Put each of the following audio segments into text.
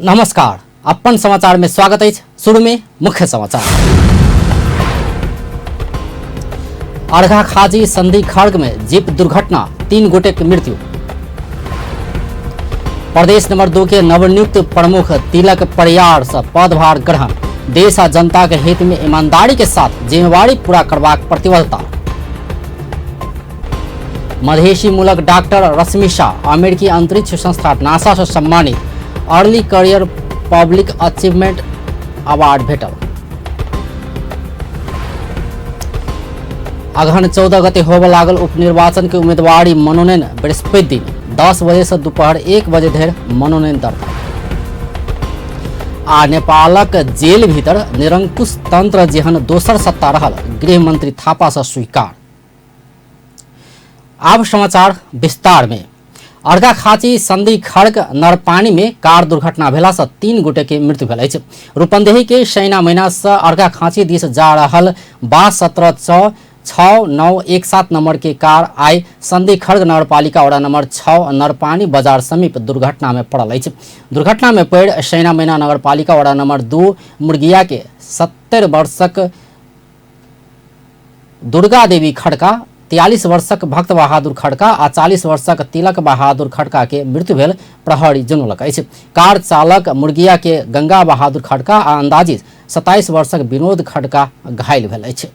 नमस्कार, अपन समाचार में स्वागत अछि। शुरू में मुख्य समाचार। अर्घाखाँची संधि खर्ग में जीप दुर्घटना, 3 गोटे के मृत्यु। प्रदेश नंबर 2 के नवनियुक्त प्रमुख तिलक परियार से पदभार ग्रहण। देश आ जनता के हित में ईमानदारी के साथ जिम्मेवारी पूरा करबाक प्रतिबद्धता। मधेशी मूलक डॉक्टर रश्मि शाह अमेरिकी अंतरिक्ष संस्था नासा से सम्मानित early career public achievement award भेटल। अगहन 14 गते होबय लागल उपनिर्वाचन के उम्मीदवारी मनोनयन बृहस्पति दिन 10 बजे से दोपहर 1 बजे धरि मनोनयन दर्ता। आ नेपालक जेल भीतर निरंकुश तंत्र जेहन दोसर सत्ता रहल गृह मंत्री थापा से स्वीकार। आब समाचार विस्तार में। अर्घाखाँची संधि खड़ग नरपानी में कार दुर्घटना भेला से 3 गोटे के मृत्यु भेल अछि। रूपन्देही के सैना महीना से अर्घाखाँची दिस जा रहल 17 6 9 1 7 नंबर के कार आइ संधि खड़ग नगरपालिका वडा नंबर 6 नरपानी बाजार समीप दुर्घटना में पड़ल अछि। दुर्घटना में पड़ि सैना महीना नगरपालिका वडा नंबर 2 मुर्गिया के 70 वर्षक दुर्गा देवी खड़का, 43 वर्षक भक्त बहादुर खड़का आ 40 वर्षक तिलक बहादुर खड़का के मृत्यु भेल प्रहरी जनौलक अछि। कार चालक मुर्गिया के गंगा बहादुर खड़का आ अंदाजी 27 वर्षक विनोद खड़का घायल भेल अछि।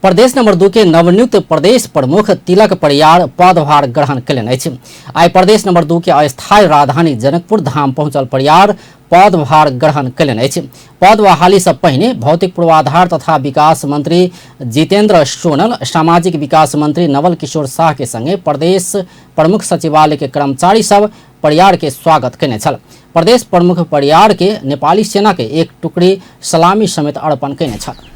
प्रदेश नंबर 2 के नवनियुक्त प्रदेश प्रमुख तिलक परियार पदभार ग्रहण कयलनि अछि। आइ प्रदेश नंबर 2 के अस्थायी राजधानी जनकपुर धाम पहुंचल परियार पदभार ग्रहण कयलनि अछि। पद बहाली से पहिने भौतिक पूर्वाधार तथा विकास मंत्री जितेंद्र सोनल, सामाजिक विकास मंत्री नवल किशोर शाह के संगे प्रदेश प्रमुख सचिवालय के कर्मचारी सब परियार के स्वागत कयने छल। प्रदेश प्रमुख परियार के नेपाली सेना के एक टुकड़ी सलामी समेत अर्पण कयने छल।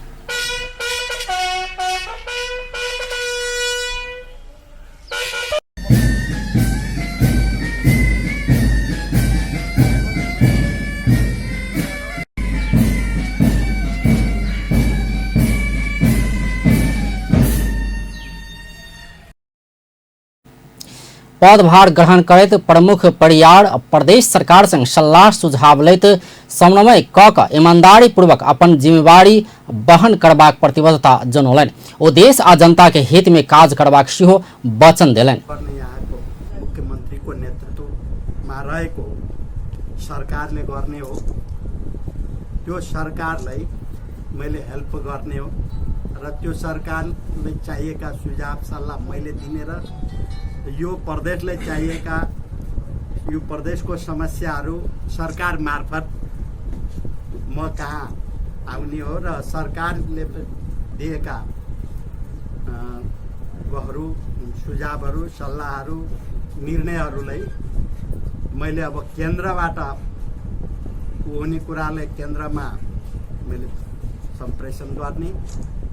पदभार ग्रहण करैत प्रमुख परियार प्रदेश सरकार संग सल्लाह सुझाव लैत समन्वय क क ईमानदारी पूर्वक अपन जिम्मेवारी वहन करबाक प्रतिबद्धता जनौलनि। ओ देश आ जनता के हित में काज करबाक सेहो वचन देलनि। यहाँको मुख्यमन्त्रीको नेतृत्वमा रहेको सरकारले गर्ने हो, त्यो सरकारलाई मैले हेल्प गर्ने हो र त्यो सरकारले चाहिएका सुझाव सल्लाह मैले दिने र यो प्रदेशलाई चाहिएका यो प्रदेशको समस्याहरू सरकार मार्फत म कहाँ आउने हो र सरकारले दिएका हरू सुझावहरू सल्लाहहरू निर्णयहरूलाई मैले अब केन्द्रबाट हुने कुरालाई केन्द्रमा मैले सम्प्रेषण गर्ने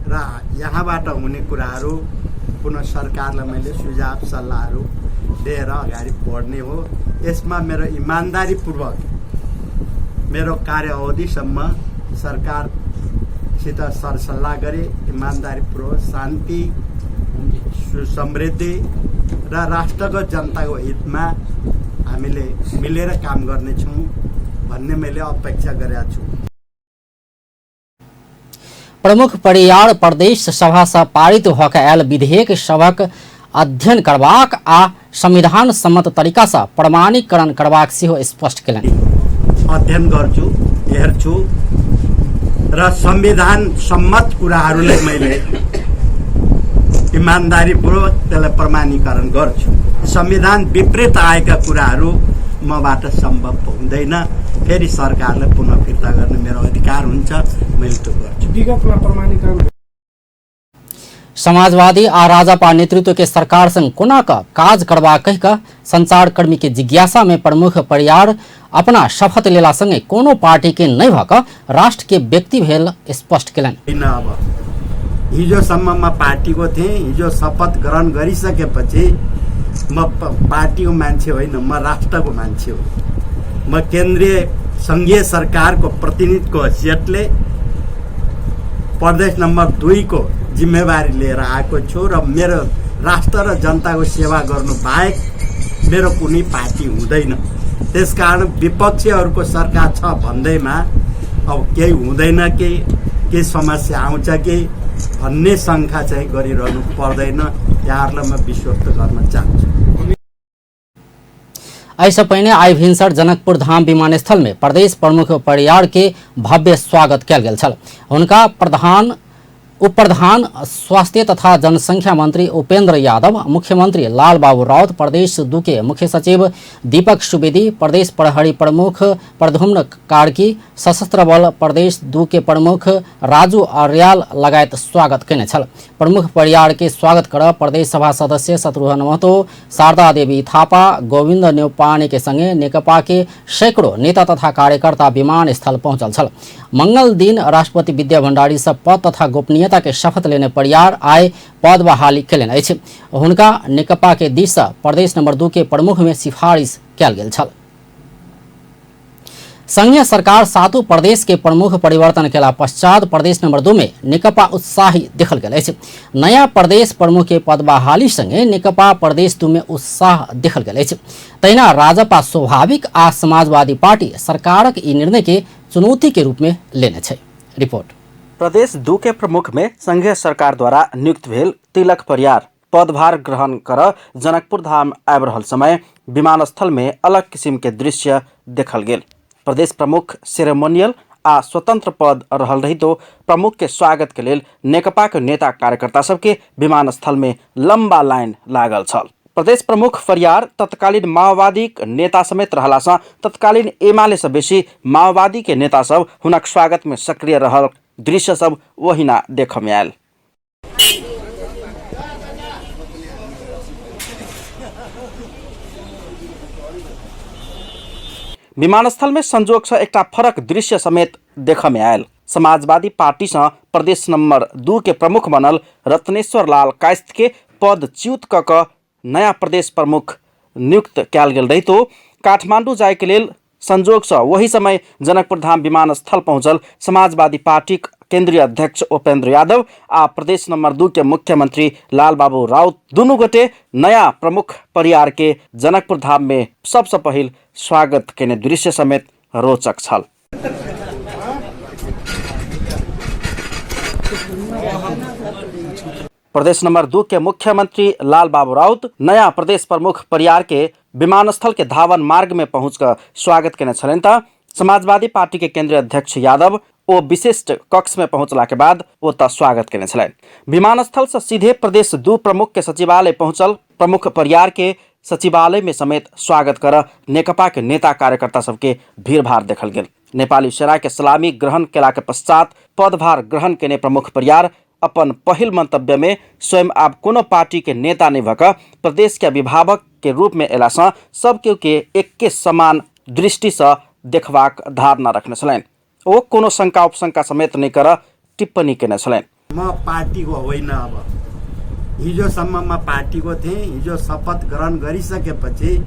र यहाँबाट हुने कुराहरू पुनः सरकारलाई मैले सुझाव सल्लाहहरू दिएर अगाडि बढ्ने हो। यसमा मेरो इमान्दारीपूर्वक मेरो कार्य अवधिसम्म सरकारसित सरसल्लाह गरी इमान्दारीपूर्वक शान्ति, समृद्धि र राष्ट्रको जनताको हितमा हामीले मिलेर काम गर्नेछौँ भन्ने मैले अपेक्षा गरेका छु। प्रमुख परियार प्रदेश सभा से पारित भऽ कऽ आयल विधेयक सभक अध्ययन करबाक आ संविधान सम्मत तरीका से प्रमाणीकरण करबाक सेहो स्पष्ट केलनि। अध्ययन गर्छु, हेर्छु र संविधान सम्मत कुराहरूलाई मैले इमान्दारीपूर्वक त्यसलाई प्रमाणीकरण गर्छु। संविधान विपरीत आएका कुराहरू मबाट सम्भव हुँदैन। फेरि सरकारलाई पुनः फिर्ता गर्ने मेरो अधिकार हुन्छ, मैले त्यो गर्छु। विगतमा प्रमाणीकरण समाजवादी आ राजपा नेतृत्व के सरकार संग कोना क काज करबाक कहि कऽ संचारकर्मी के जिज्ञासा में प्रमुख परियार अपना शपथ लेला संगे कोनो पार्टी के नहि भऽ कऽ राष्ट्र के व्यक्ति भेल स्पष्ट केलनि। होइन, अब हिजोसम्म म पार्टीको थिएँ, हिजो शपथ ग्रहण गरिसकेपछि म पार्टीको मान्छे होइन, म राष्ट्रको मान्छे हो। म केन्द्रीय सङ्घीय सरकारको प्रतिनिधिको हैसियतले प्रदेश नम्बर 2 को जिम्मेवारी लिएर आएको छु र मेरो राष्ट्र र जनताको सेवा गर्नु बाहेक मेरो कुनै पार्टी हुँदैन। त्यसकारण विपक्षीहरूको सरकार छ भन्दैमा अब केही हुँदैन कि, केही समस्या आउँछ कि भन्ने शङ्का चाहिँ गरिरहनु पर्दैन। यहाँहरूलाई म विश्वस्त गर्न चाहन्छु। एहिसँ पहिने आइ भिनसर जनकपुर धाम विमानस्थल में प्रदेश प्रमुख परियार के भव्य स्वागत कयल गेल छल। हुनका प्रधान उप प्रधान स्वास्थ्य तथा जनसंख्या मंत्री उपेंद्र यादव, मुख्यमंत्री लाल बाबू राउत, प्रदेश 2 के मुख्य सचिव दीपक सुवेदी, प्रदेश प्रहरी प्रमुख प्रद्युम्न कार्की, सशस्त्र बल प्रदेश 2 के प्रमुख राजू अर्याल लगायत स्वागत कयने छल। प्रमुख परियार के स्वागत कर प्रदेश सभा सदस्य शत्रुघ्न महतो, शारदा देवी थापा, गोविंद न्यौपाने के संगे नेकपा के सैकड़ों नेता तथा कार्यकर्ता विमानस्थल पहुंचल छल। मंगल दिन राष्ट्रपति विद्या भंडारी से पद तथा गोपनीयता के शपथ लेने परियार आइ पद बहाली कयलनि अछि। हुनका नेकपा के दिस सँ प्रदेश नंबर 2 के प्रमुख में सिफारिश कयल गेल छल। संघीय सरकार सातों प्रदेश के प्रमुख परिवर्तन केला पश्चात प्रदेश नंबर 2 में नेकपा उत्साही देखल गेल अछि। नया प्रदेश प्रमुख के पद बहाली संगे नेकपा प्रदेश 2 में उत्साह देखल गेल अछि। तहिना राजपा स्वाभाविक आ समाजवादी पार्टी सरकारक ई निर्णय के चुनौती के रूप में लेने छै। रिपोर्ट। प्रदेश 2 के प्रमुख में संघीय सरकार द्वारा नियुक्त भेल तिलक परियार पदभार ग्रहण कर जनकपुर धाम आबि रहल समय विमानस्थल में अलग किसिम के दृश्य देखल गेल। प्रदेश प्रमुख सेरेमोनियल आ स्वतंत्र पद रहल रहितो प्रमुख के स्वागत के लेल नेकपा के नेता कार्यकर्ता सबके विमानस्थल में लंबा लाइन लागल छल। प्रदेश प्रमुख परियार तत्कालीन माओवादी नेता समेत रहला सँ तत्कालीन एमाले सँ बेसी माओवादी के नेता सब हुनक स्वागत में सक्रिय रहल दृश्य सब ओहिना देखऽ में आयल। विमानस्थल में संजोग सँ एकटा फरक दृश्य समेत देखऽ में आयल। समाजवादी पार्टी सँ प्रदेश नंबर 2 के प्रमुख बनल रत्नेश्वर लाल कायस्थ के पदच्युत कऽ कऽ नया प्रदेश प्रमुख नियुक्त कयल गेल रहितो काठमांडू जाय के लेल संजोग सँ वही समय जनकपुर धाम विमानस्थल पहुंचल समाजवादी पार्टीक केंद्रीय अध्यक्ष उपेंद्र यादव आ प्रदेश नंबर 2 के मुख्यमंत्री लालबाबू राउत दुनू गोटे नया प्रमुख परियार के जनकपुर धाम में सबसँ पहिल स्वागत केने दृश्य समेत रोचक छल। प्रदेश नंबर 2 के मुख्यमंत्री लाल बाबू राउत नया प्रदेश प्रमुख परियार के विमानस्थल के धावन मार्ग में पहुंचकर स्वागत केने छलनि त समाजवादी पार्टी के केंद्रीय अध्यक्ष यादव ओ विशिष्ट कक्ष में पहुंचला के बाद ओतऽ स्वागत केने छलनि। विमानस्थल से सीधे प्रदेश 2 प्रमुख के सचिवालय पहुंचल प्रमुख परियार के सचिवालय में समेत स्वागत कर नेकपा के नेता कार्यकर्ता सबके भीड़भाड़ देखल गेल। नेपाली सेना के सलामी ग्रहण केला के पश्चात पदभार ग्रहण केने प्रमुख परियार अपन पहिल मंतव्य में स्वयं आब कोनो पार्टी के नेता नहीं भऽ कऽ प्रदेश के अभिभावक के रूप में अयला सँ सब केओ के एके समान दृष्टि सँ देखबाक धारणा रखने छलनि। ओ कोनो शंका उपशंका समेत नहि करऽ टिप्पणी केने छलनि। म पार्टीको होइन। अब हिजोसम्म म पार्टीको थिएँ। हिजो शपथ ग्रहण गरिसकेपछि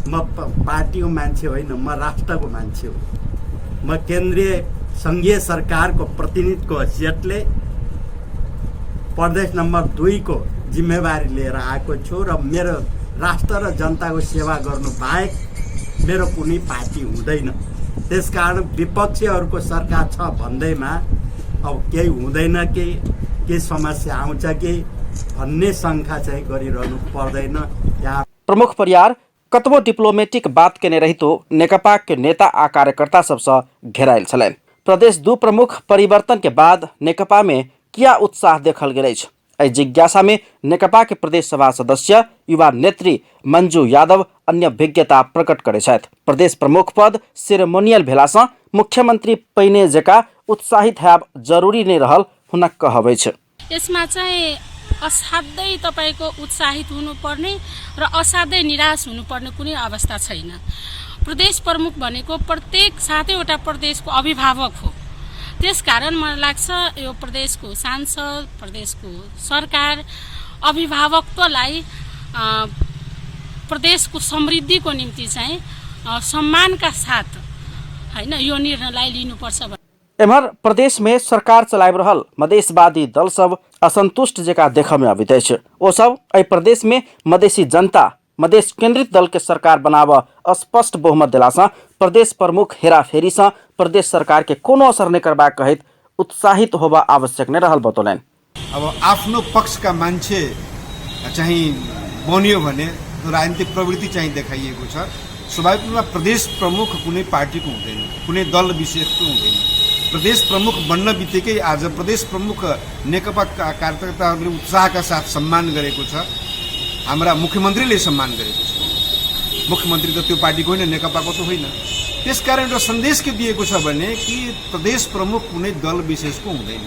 म पार्टीको मान्छे होइन, म राष्ट्रको मान्छे हो। म केन्द्रीय सङ्घीय सरकारको प्रतिनिधिको हैसियतले प्रदेश नम्बर 2 को जिम्मेवारी लिएर आएको छु र मेरो राष्ट्र र जनताको सेवा गर्नु बाहेक मेरो कुनै पार्टी हुँदैन। त्यसकारण विपक्षीहरूको सरकार छ भन्दैमा अब केही हुँदैन कि, केही समस्या आउँछ कि भन्ने शङ्का चाहिँ गरिरहनु पर्दैन। यहाँ प्रमुख परियार कतबो डिप्लोमेटिक बात केने रहितो नेकपा के नेता आ कार्यकर्ता सबसँ घेरायल छलनि। प्रदेश 2 प्रमुख परिवर्तन के बाद नेकपा में किया उत्साह देखल गेल अछि, एहि जिज्ञासा में नेकपा के प्रदेश सभा सदस्य युवा नेत्री मंजू यादव अन्य भिज्ञता प्रकट करै छथि। प्रदेश प्रमुख पद सेरेमोनियल भेलासँ मुख्यमंत्री पहिने जकाँ उत्साहित हैब जरूरी नहि रहल हुनक कहब अछि। यसमा चाहिँ असाध्यै तपाईँको उत्साहित हुनुपर्ने र असाध्यै निराश हुनुपर्ने कुनै अवस्था छैन। प्रदेश प्रमुख भनेको प्रत्येक सातैवटा प्रदेशको अभिभावक हो। त्यसकारण मलाई लाग्छ यो प्रदेशको सांसद, प्रदेशको सरकार अभिभावकत्वलाई प्रदेशको समृद्धिको निम्ति चाहिँ सम्मानका साथ हैन यो निर्णयलाई लिनुपर्छ। एम्हर प्रदेश में सरकार चलाबि रहल मधेशवादी दल सब असंतुष्ट जकाँ देखऽ में अबैत अछि। ओ सब एहि प्रदेश में मधेशी जनता मधेश केन्द्रित दल के सरकार बनाब स्पष्ट बहुमत देलासँ प्रदेश प्रमुख हेराफेरीसँ प्रदेश सरकार के कोनो असर नहि करबाक कहैत उत्साहित होबऽ आवश्यक नहि रहल बतौलनि। अब आफ्नो पक्षका मान्छे चाहिँ बन्यो भने राजनीतिक प्रवृत्ति चाहिँ देखाइएको छ। स्वाभाविक रूपमा प्रदेश प्रमुख कुनै पार्टीको हुँदैन, कुनै दल विशेषको हुँदैन। प्रदेश प्रमुख बन्न बित्तिकै आज प्रदेश प्रमुख नेकपा कार्यकर्ताहरूले उत्साहका साथ सम्मान गरेको छ, हाम्रा मुख्यमन्त्रीले सम्मान गरेको छ। मुख्यमन्त्री त त्यो पार्टीको होइन, नेकपाको त होइन। त्यसकारण एउटा सन्देश के दिएको छ भने कि प्रदेश प्रमुख कुनै दल विशेषको हुँदैन,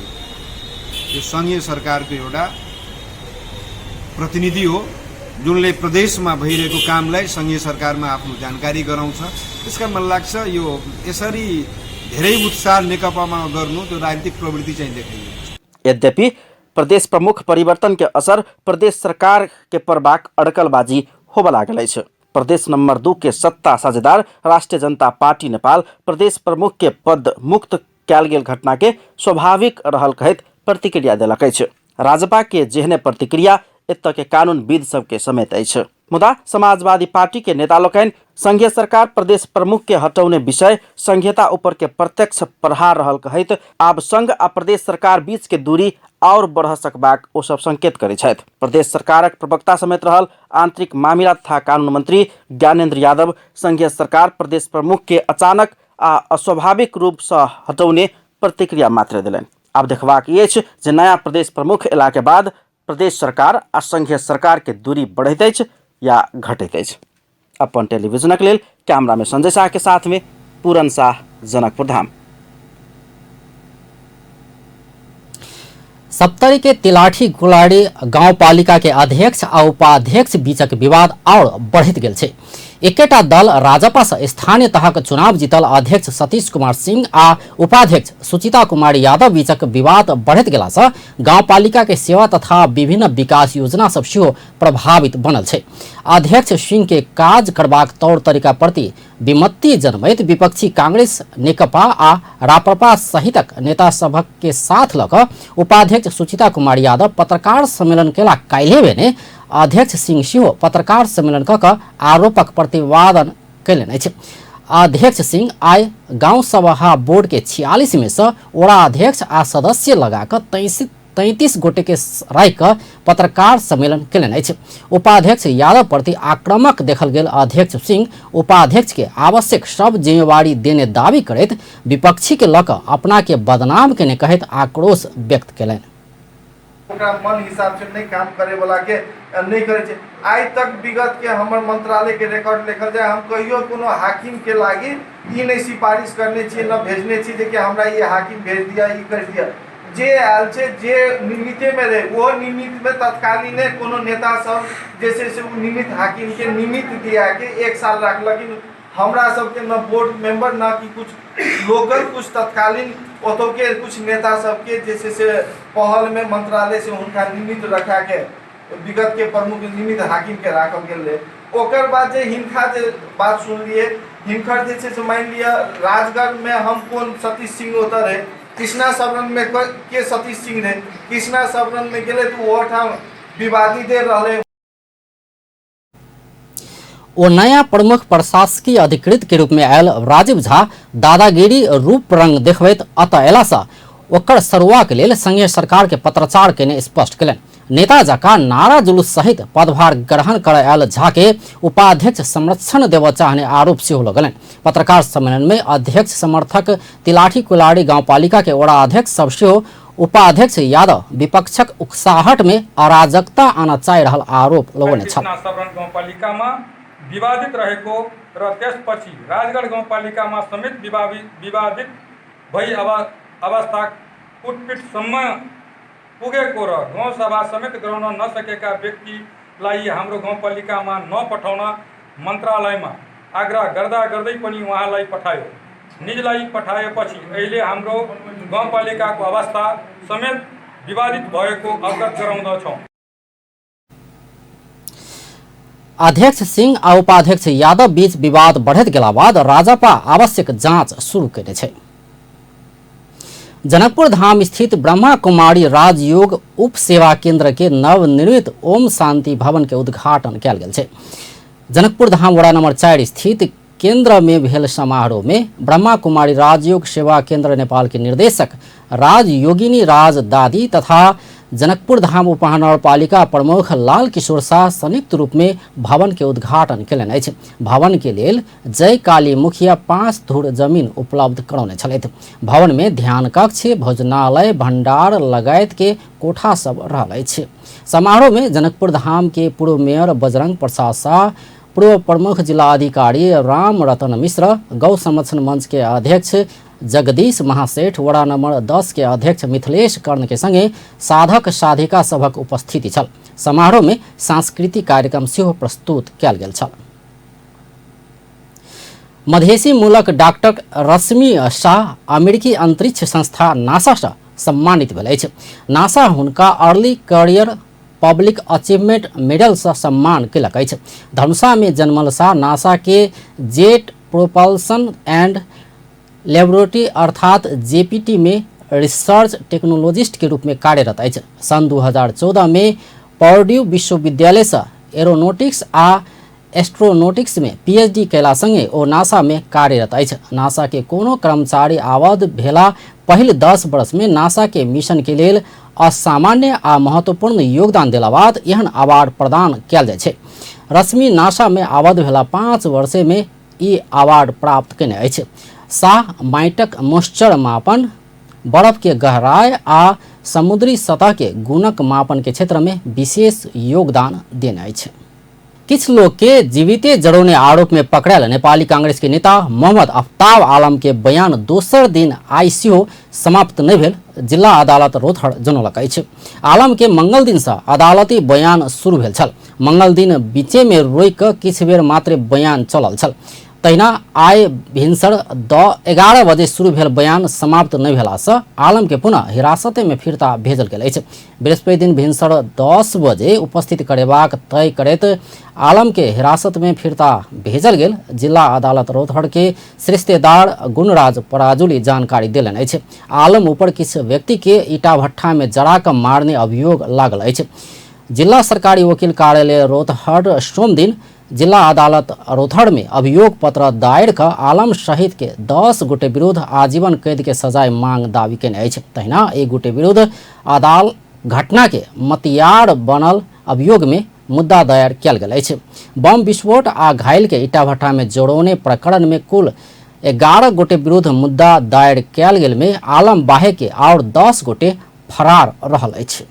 यो सङ्घीय सरकारको एउटा प्रतिनिधि हो जुनले प्रदेशमा भइरहेको कामलाई सङ्घीय सरकारमा आफ्नो जानकारी गराउँछ। त्यसकारण मलाई लाग्छ यो यसरी धेरै उत्साह नेकपामा गर्नु त्यो राजनीतिक प्रवृत्ति चाहिँ देखाइयो। यद्यपि प्रदेश प्रमुख परिवर्तन के असर प्रदेश सरकार के परबाक अड़कलबाजी होबऽ लागल अछि। प्रदेश नंबर 2 के सत्ता साझेदार राष्ट्रीय जनता पार्टी नेपाल प्रदेश प्रमुख के पद मुक्त कयल गेल घटना के स्वाभाविक रहल कहैत प्रतिक्रिया देलक अछि। राजपा के जेहने प्रतिक्रिया एतऽ के कानूनविद सबके समेत अछि। मुदा समाजवादी पार्टी के नेता लोकनि संघीय सरकार प्रदेश प्रमुख के हटौने विषय संघीयता ऊपर के प्रत्यक्ष प्रहार रहल कहैत आब संघ आ प्रदेश सरकार बीच के दूरी आओर बढ़ सकबाक ओ सब संकेत करैत छथि। प्रदेश सरकारक प्रवक्ता समेत रहल आंतरिक मामिला तथा कानून मंत्री ज्ञानेन्द्र यादव संघीय सरकार प्रदेश प्रमुख के अचानक आ अस्वाभाविक रूप सँ हटौने प्रतिक्रिया मात्र देलनि। आब देखबाक ई अछि जे नया प्रदेश प्रमुख एला के बाद प्रदेश सरकार आ संघीय सरकार के दूरी बढ़ैत अछि या घटैत अछि। अपन टेलीविजनक लेल कैमरा में संजय शाह के साथ में पूरन शाह, जनकपुर धाम। सप्तरी के तिलाठी गुलाड़ी गाउँपालिका के अध्यक्ष आ उपाध्यक्ष बीचक विवाद और बढ़ैत गेल छै। एकेटा दल राजपा से स्थानीय तहक चुनाव जीतल अध्यक्ष सतीश कुमार सिंह आ उपाध्यक्ष सुचिता कुमारी यादव बीचक विवाद बढ़ैत गेला से गाउँपालिका के सेवा तथा विभिन्न विकास योजना सब सेहो प्रभावित बनल छै। अध्यक्ष सिंह के काज करबाक तौर तरीका प्रति विमत्ति जनमैत विपक्षी कांग्रेस, नेकपा आ राप्रपा सहितक नेता सभक के साथ लऽ कऽ उपाध्यक्ष सुचिता कुमार यादव पत्रकार सम्मेलन केला काल्हि भेने अध्यक्ष सिंह सेहो पत्रकार सम्मेलन कऽ कऽ आरोपक प्रतिवादन कयलनि अछि। अध्यक्ष सिंह आइ गाँव सभा बोर्ड के 46 में से वडा अध्यक्ष आ सदस्य लगा कऽ 33 गोटे के राखि कऽ पत्रकार सम्मेलन कयलनि अछि। उपाध्यक्ष यादव प्रति आक्रामक देखल गेल अध्यक्ष सिंह उपाध्यक्ष के आवश्यक सब जिम्मेवारी देने दावी करैत विपक्षी के लऽ कऽ अपना के बदनाम केने कहैत आक्रोश व्यक्त कयलनि। ओकरा मन हिसाब से नहि काम करे वाला के नहि करे छै। आइ तक विगत के हमर मंत्रालय के रिकॉर्ड लिखल जाय, हम कहियो कोनो हाकिम के लागी ई नहि सिफारिश करने छियै, न भेजने छी जे कि हमरा ई हाकिम भेज दिअ, ई कर दिअ। जे आयल छै जे निमित्ते में रहे, ओहो निमित्त में तत्कालीने कोनो नेता सब जे छै से ओ निमित्त हाकिम के निमित्त दिया के 1 साल राखलखिन। हमरा सबके न बोर्ड मेंबर न कि कुछ लोकल कुछ तत्कालीन ओतौके कुछ नेता सबके जे छै से पहल में मंत्रालय से हुनका निमित्त रखा के विगत के प्रमुख निमित्त हाकिम के राखल गेल रहे। ओकर बाद जे हिनका जे बात सुनलिए, हिनकर जे छै से मानि लिअ राजगढ़ में हम कोन सतीश सिंह ओतऽ रहे, कृष्णा सबरन में के सतीश सिंह रहे, कृष्णा सबरन में गेलै तऽ ओहोठाम विवादिते रहलै। ओ नया प्रमुख प्रशासकीय अधिकृत के रूप में आयल राजीव झा दादागिरी रूप रंग देखबैत अतऽ अयलासँ ओकर सरुआ के लेल संघीय सरकार के पत्राचार केने स्पष्ट केलनि। नेता जकाँ नारा जुलूस सहित पदभार ग्रहण करय आयल झा के उपाध्यक्ष संरक्षण देबऽ चाहने आरोप सेहो लगलनि। पत्रकार सम्मेलन में अध्यक्ष समर्थक तिलाठी कुलाड़ी गाउँपालिका के वडा अध्यक्ष सब सेहो उपाध्यक्ष यादव विपक्षक उकसाहट में अराजकता आनऽ चाहि रहल आरोप लगौने छल। कृष्णा सबरन गाउँपालिकामा विवादित रहेको र त्यसपछि राजगढ गाउँपालिकामा समेत विवादित भई अवस्था कुटपिटसम्म पुगेको र गाउँसभा समेत गराउन नसकेका व्यक्तिलाई हाम्रो गाउँपालिकामा नपठाउन मन्त्रालयमा आग्रह गर्दा गर्दै पनि उहाँलाई पठायो। निजलाई पठाएपछि अहिले हाम्रो गाउँपालिकाको अवस्था समेत विवादित भएको अवगत गराउँदछौँ। अध्यक्ष सिंह आ उपाध्यक्ष यादव बीच विवाद बढ़ैत गेला बाद राजपा आवश्यक जांच शुरू केने छै। जनकपुर धाम स्थित ब्रह्मा कुमारी राजयोग उप सेवा केंद्र के नवनिर्मित ओम शांति भवन के उद्घाटन कयल गेल छै। जनकपुर धाम वडा नम्बर 4 स्थित केंद्र में भेल समारोह में ब्रह्मा कुमारी राजयोग सेवा केंद्र नेपाल के निर्देशक राजयोगिनी राज दादी तथा जनकपुर धाम उपमहानगरपालिका प्रमुख लाल किशोर शाह संयुक्त रूप में भवन के उद्घाटन केलनि अछि। भवन के लेल जय काली मुखिया 5 धुर जमीन उपलब्ध करौने छलथि। भवन में ध्यान कक्ष, भोजनालय, भंडार लगायत के कोठा सब रहल अछि। समारोह में जनकपुर धाम के पूर्व मेयर बजरंग प्रसाद शाह, पूर्व प्रमुख जिला अधिकारी राम रतन मिश्र, गौ संरक्षण मंच के अध्यक्ष जगदीश महासेठ, वडा नंबर 10 के अध्यक्ष मिथिलेश कर्ण के संगे साधक साधिका सभक उपस्थिति छल। समारोह में सांस्कृतिक कार्यक्रम सेहो प्रस्तुत कयल गेल छल। मधेसी मूलक डॉक्टर रश्मि शाह अमेरिकी अंतरिक्ष संस्था नासा सँ सम्मानित भेल अछि। नासा हुनका early career public achievement medal सँ सम्मान केलक अछि। धनुषा में जन्मल शाह नासा के जेट प्रोपल्सन एंड लेबोरेटरी अर्थात जेपीटी में रिसर्च टेक्नोलॉजिस्ट के रूप में कार्यरत अछि। सन 2014 में पर्ड्यू विश्वविद्यालय सँ एरोनॉटिक्स आ एस्ट्रोनॉटिक्स में पीएचडी कयला संगे ओ नासा में कार्यरत अछि। नासा के कोनो कर्मचारी आबद्ध भेला पहिल 10 वर्ष में नासा के मिशन के लेल असामान्य आ महत्वपूर्ण योगदान देला बाद एहन अवार्ड प्रदान कयल जाइ छै। रश्मि नासा में आबद्ध भेला 5 वर्ष में ई अवार्ड प्राप्त केने अछि। शाह माटिक मॉइस्चर मापन, बर्फ के गहराई आ समुद्री सतह के गुणक मापन के क्षेत्र में विशेष योगदान देने अछि। किछु लोग के जीविते जरौने आरोप में पकड़ायल नेपाली कांग्रेस के नेता मोहम्मद आफ्ताब आलम के बयान दोसर दिन आइ सेहो समाप्त नहि भेल जिला अदालत रोथड़ जनौलक अछि। आलम के मंगल दिन सँ अदालती बयान शुरू भेल छल। मंगल दिन बीचे में रोकि कऽ किछु बेर मात्र बयान चलल छल। तहिना आइ भिनसर 11 बजे शुरू भेल बयान समाप्त नहि भेलासँ आलम के पुनः हिरासते में फिर्ता भेजल गेल अछि। बृहस्पति दिन भिनसर 10 बजे उपस्थित करेबाक तय करैत आलम के हिरासत में फिर्ता भेजल गेल जिला अदालत रौतहट के सरिस्तेदार गुणराज पराजुली जानकारी देलनि अछि। आलम ऊपर किछु व्यक्ति के ईटा भट्ठा में जरा कऽ मारने अभियोग लागल अछि। जिला सरकारी वकील कार्यालय रौतहट सोमदिन जिला अदालत रौतहट में अभियोग पत्र दायर कऽ आलम सहित के 10 गोटे विरुद्ध आजीवन कैद के सजाय मांग दावी केने अछि। तहिना 1 गोटे विरुद्ध अदालत घटना के मतियार बनल अभियोग में मुद्दा दायर कयल गेल अछि। बम विस्फोट आ घायल के ईटा भट्ठा में जरौने प्रकरण में कुल 11 गोटे विरुद्ध मुद्दा दायर कयल गेल में आलम बाहे के और 10 गोटे फरार रहल अछि।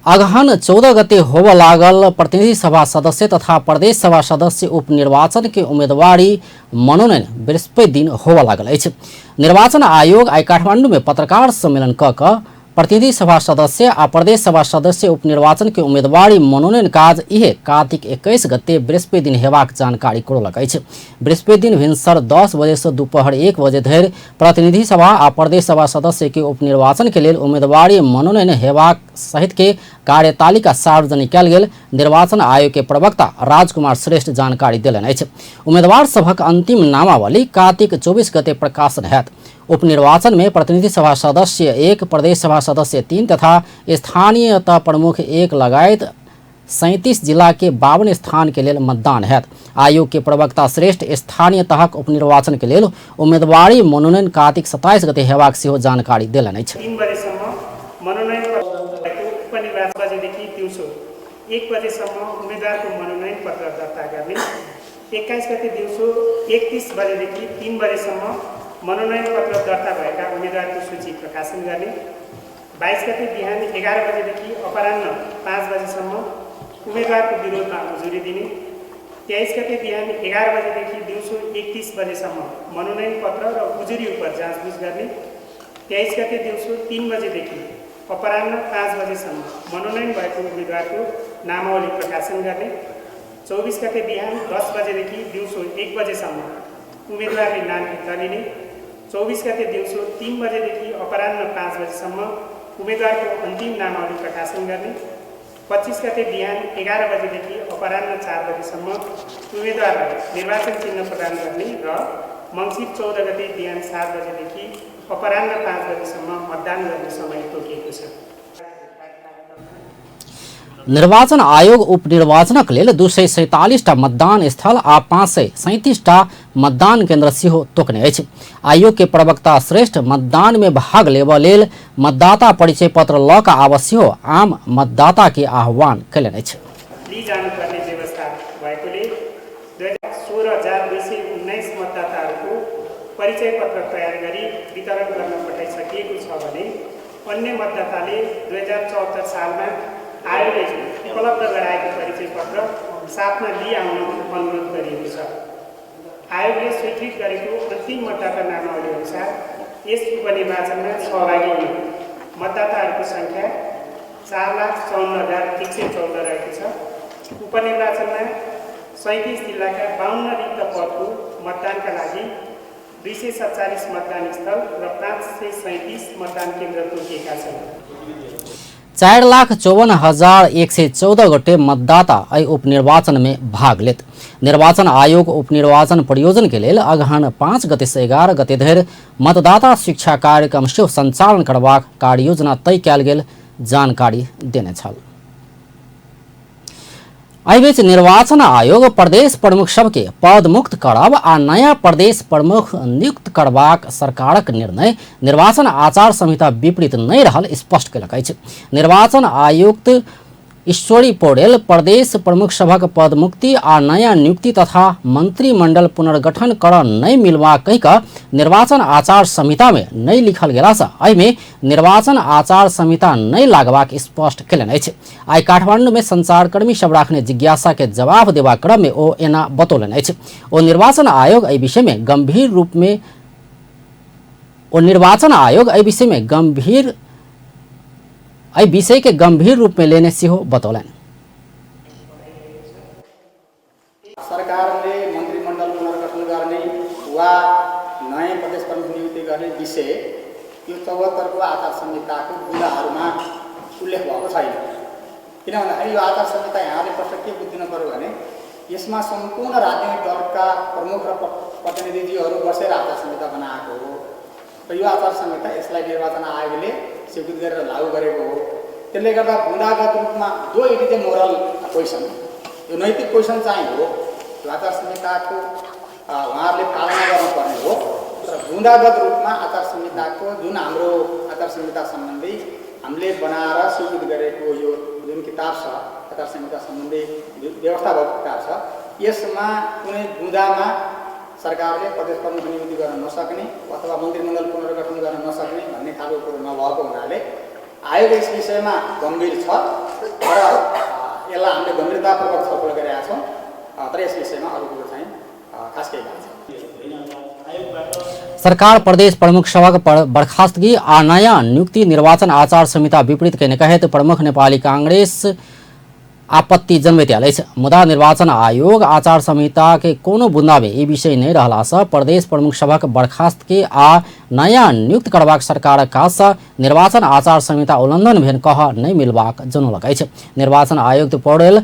अगहन 14 गते होबय लागल प्रतिनिधि सभा सदस्य तथा प्रदेश सभा सदस्य उपनिर्वाचन के उम्मीदवारी मनोनयन बृहस्पति दिन होबय लागल अछि। निर्वाचन आयोग आइ काठमांडू में पत्रकार सम्मेलन कऽ कऽ प्रतिनिधि सभा सदस्य आ प्रदेश सभा सदस्य उपनिर्वाचन के उम्मीदवारी मनोनयन काज इहे कार्तिक 21 गते बृहस्पति दिन हेबाक जानकारी करौलक अछि। बृहस्पति दिन भिनसर 10 बजे से दुपहर 1 बजे धरि प्रतिनिधि सभा आ प्रदेश सभा सदस्य के उपनिर्वाचन के लेल उम्मीदवारी मनोनयन हेबाक सहित के कार्यतालिका सार्वजनिक कयल गेल निर्वाचन आयोग के प्रवक्ता राजकुमार श्रेष्ठ जानकारी देलनि अछि। उम्मीदवार सभक अंतिम नामावली कार्तिक 24 गते प्रकाशन हैत। उपनिर्वाचन में प्रतिनिधि सभा सदस्य 1, प्रदेश सभा सदस्य 3 तथा स्थानीय तह प्रमुख 1 लगायत 37 जिला के 52 स्थान के लेल मतदान हैत। आयोग के प्रवक्ता श्रेष्ठ स्थानीय तहक उपनिर्वाचन के लेल उम्मीदवारी मनोनयन कार्तिक 27 गते हेबाक सेहो जानकारी देलनि अछि। 3 बजेसम्म मनोनयन उपनिर्वाचन बजेदेखि दिउँसो 1 बजेसम्म उम्मेदवारको मनोनयन पत्र दर्ता गर्ने, 21 गते दिउँसो 31 बजेदेखि 3 बजेसम्म मनोनयन पत्र दर्ता भएका उम्मेदवारको सूची प्रकाशन गर्ने, 22 गते बिहान 11 बजेदेखि अपराह्न 5 बजेसम्म उम्मेदवारको विरोधमा उजुरी दिने, 23 गते बिहान 11 बजेदेखि दिउँसो 31 बजेसम्म मनोनयन पत्र र उजुरी उप जाँचबुझ गर्ने, 23 गते दिउँसो 3 बजेदेखि अपराह्न 5 बजेसम्म मनोनयन भएको उम्मेदवारको नामावली प्रकाशन गर्ने, 24 गते बिहान 10 बजेदेखि दिउँसो 1 बजेसम्म उम्मेदवारले नाम फिर्ता लिने, 24 गते दिउँसो 3 बजेदेखि अपराह्न 5 बजेसम्म उम्मेदवारको अन्तिम नामावली प्रकाशन गर्ने, 25 गते बिहान 11 बजेदेखि अपराह्न 4 बजेसम्म उम्मेदवारलाई निर्वाचन चिन्ह प्रदान गर्ने र मङ्सिर 14 गते बिहान 7 बजेदेखि अपराह्न 5 बजेसम्म मतदान गर्ने समय तोकिएको छ। निर्वाचन आयोग उपनिर्वाचनक लेल 247 टा मतदान स्थल आ 537 टा मतदान केंद्र सेहो तोकने अछि। आयोग के प्रवक्ता श्रेष्ठ मतदान में भाग लेबऽ लेल मतदाता परिचय पत्र लऽ कऽ आबऽ सेहो आम मतदाता के आह्वान कयलनि अछि। लिइजानुपर्ने व्यवस्था भएकोले 2016,219 मतदाताहरूको परिचय पत्र तयार गरी वितरण गर्न पठाइसकिएको छ भने अन्य मतदाताले 2074 सालमा आयोगले उपलब्ध गराएको परिचय पत्र साथमा लिइआउन अनुरोध गरिएको छ। आयोगले स्वीकृत गरेको अन्तिम मतदाता नामावली अनुसार यस उपनिर्वाचनमा सहभागी हुने मतदाताहरूको सङ्ख्या 4,54,114 रहेको छ। उपनिर्वाचनमा 37 जिल्लाका 52 रिक्त पदको मतदानका लागि 247 मतदान स्थल र 537 मतदान केन्द्र तोकिएका छन्। 4,54,114 गोटे मतदाता एहि उपनिर्वाचन में भाग लेत। निर्वाचन आयोग उपनिर्वाचन परियोजन के लेल अगहन 5 गते से 11 गते धरि मतदाता शिक्षा कार्यक्रम सेहो संचालन करबाक कार्ययोजना तय कयल गेल जानकारी देने छल। एहिबीच निर्वाचन आयोग प्रदेश प्रमुख सबके पदमुक्त करब आ नया प्रदेश प्रमुख नियुक्त करबाक सरकारक निर्णय निर्वाचन आचार संहिता विपरीत नहि रहल स्पष्ट कयलक अछि। निर्वाचन आयुक्त ईश्वरी पौडेल प्रदेश प्रमुख सभक पदमुक्ति आ नया नियुक्ति तथा मंत्रिमंडल पुनर्गठन करऽ नहि मिलबा कहि कऽ निर्वाचन आचार संहिता में नहि लिखल गेलासँ एहिमे निर्वाचन आचार संहिता नहि लागबाक स्पष्ट कयलनि अछि। आइ काठमांडू में संचारकर्मी सब राखने जिज्ञासा के जवाब देबाक क्रम में ओ एना बतौलनि अछि। ओ निर्वाचन आयोग एहि विषय में गंभीर रूप में ओ निर्वाचन आयोग एहि विषय में गंभीर एहि विषय के गंभीर रूप में लेने सेहो बतौलनि। सरकारले मन्त्रीमण्डल पुनर्गठन गर्ने वा नयाँ प्रदेश प्रमुख नियुक्ति गर्ने विषय यो 74 को आचार संहिताको बुँदाहरूमा उल्लेख भएको छैन। किन भन्दाखेरि यो आचार संहिता यहाँले प्रश्न के बुझिदिनु पर्यो भने यसमा सम्पूर्ण राजनीतिक दलका प्रमुख र प्रतिनिधिजीहरू बसेर आचार संहिता बनाएको हो र यो आचार संहिता यसलाई निर्वाचन आयोगले स्वीकृत गरेर लागू गरेको हो। त्यसले गर्दा बुँदागत रूपमा though it is a moral question, यो नैतिक क्वेसन चाहिँ हो, यो आचार संहिताको उहाँहरूले पालना गर्नुपर्ने हो। तर बुँदागत रूपमा आचार संहिताको जुन हाम्रो आचार संहिता सम्बन्धी हामीले बनाएर स्वीकृत गरेको यो जुन किताब छ, आचार संहिता सम्बन्धी व्यवस्था भएको किताब छ, यसमा कुनै बुँदामा सरकारले प्रदेश प्रमुख नियुक्ति गर्न नसक्ने अथवा मन्त्रीमण्डल पुनर्गठन गर्न नसक्ने भन्ने खालको कुरो नभएको हुनाले आयोग यस विषयमा गम्भीर छ र यसलाई हामीले गम्भीरतापूर्वक छलफल गरेका छौँ। तर यस विषयमा अरू कुरो चाहिँ खास केही भएको छैन। सरकार प्रदेश प्रमुख सभक बर्खास्तगी आ नया नियुक्ति निर्वाचन आचार संहिता विपरीत कयने कहैत प्रमुख नेपाली कांग्रेस आपत्ति जनबैत आयल अछि। मुदा निर्वाचन आयोग आचार संहिता के कोनो बुंदा में ई विषय नहि रहला सँ प्रदेश प्रमुख सभक बर्खास्त के आ नया नियुक्त करबाक सरकारक काज सँ निर्वाचन आचार संहिता उल्लंघन भेल कह नहि मिलबाक जनौलक अछि। निर्वाचन आयुक्त पौडेल